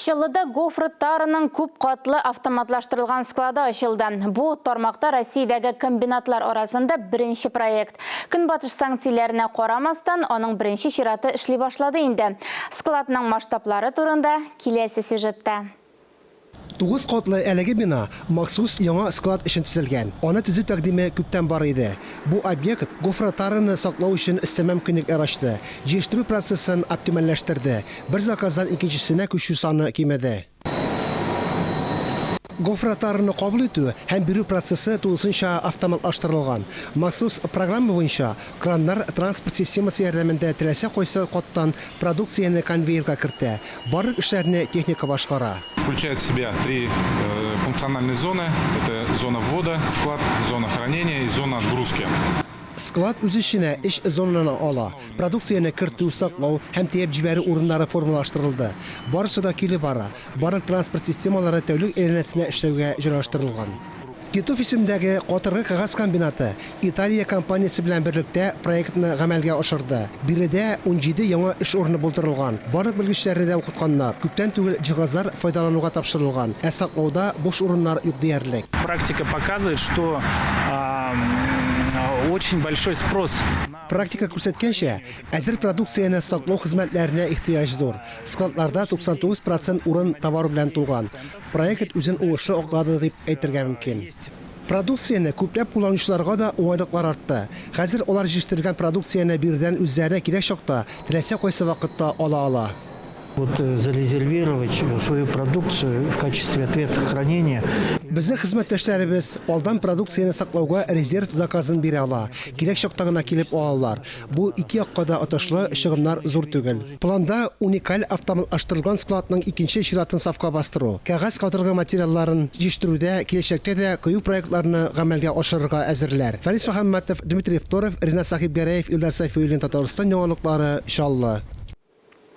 Чаллыда гофротараның күп катлы автоматлаштырылган склады ачылды. Бу, тармакта Россиядәге комбинатлар арасында беренче проект. Көнбатыш санкцияләренә карамастан, аның беренче чираты эшли башлады инде. Складның масштаблары турында киләсе сюжетта. Тугыз катлы әлеге бина махсус яңа склад өчен төзелгән. Аны төзү тәкъдиме күптән бар иде. Бу объект гофротараны саклау өчен өстәмә мөмкинлекләр ачты, җыештыру процессын оптимальләштерде, бер заказдан икенчесенә күчү саны кимеде. Гофротараны кабул итү һәм бирү процессы тулысынча автоматлаштырылган. Махсус программа буенча краннар транспорт системасы ярдәмендә теләсә кайсы каттан продукцияне конвейерга кертә, Барлык эшләрне техника башкара. Включает в себя три функциональные зоны. Это зона ввода в склад, зона хранения и зона отгрузки. Склад үз эченә өч зонаны ала. Продукцияне кертү, саклау һәм төяп җибәрү урыннары формалаштырылды. Барысы да көйле бара. Барлык транспорт системалары тәүлек әйләнәсенә эшләүгә җайлаштырылган. Титов исемендәге катыргы кәгазь комбинаты Италия компаниясе белән берлектә проектны гамәлгә ашырды. Биредә 17 яңа эш урыны булдырылган, барлык белгечләрне дә укытканнар, күптән түгел җиһазлар файдалануга тапшырылган, ә саклауда буш урыннар юк диярлек. Практика показывает, что очень большой спрос на. Практика күрсәткәнчә, әзер продукцияне саклау хезмәтләренә ихтыяҗ зур. Складларда 99 процент урын товар белән тулган. Проект үзен уңышлы аклады дип әйтергә мөмкин. Продукцияне күпләп кулланучыларга да уңайлыклар артты. Хәзер алар җитештерелгән продукцияне биредән үзләренә кирәк чакта, теләсә кайсы вакытта ала ала. Вот зарезервировать свою продукцию в качестве ответа хранения. Безнең хезмәттәшләребез алдан продукцияне саклауга резерв заказын бирә ала, кирәк чакта гына килеп алалар. Бу ике якка да отышлы, чыгымнар зур түгел. Планда, уникаль автоматлаштырылган складның икенче чиратын сафка бастыру. Кәгазь катыргы материалларын җитештерүдә киләчәктә дә кыю проектларны гамәлгә ашырырга әзерләр. Фәнис Мөхәммәтов, Дмитрий Второв, Ринат Сәхибгәрәев, Илдар Сәйфуллин, Татарстан яңалыклары, Чаллы.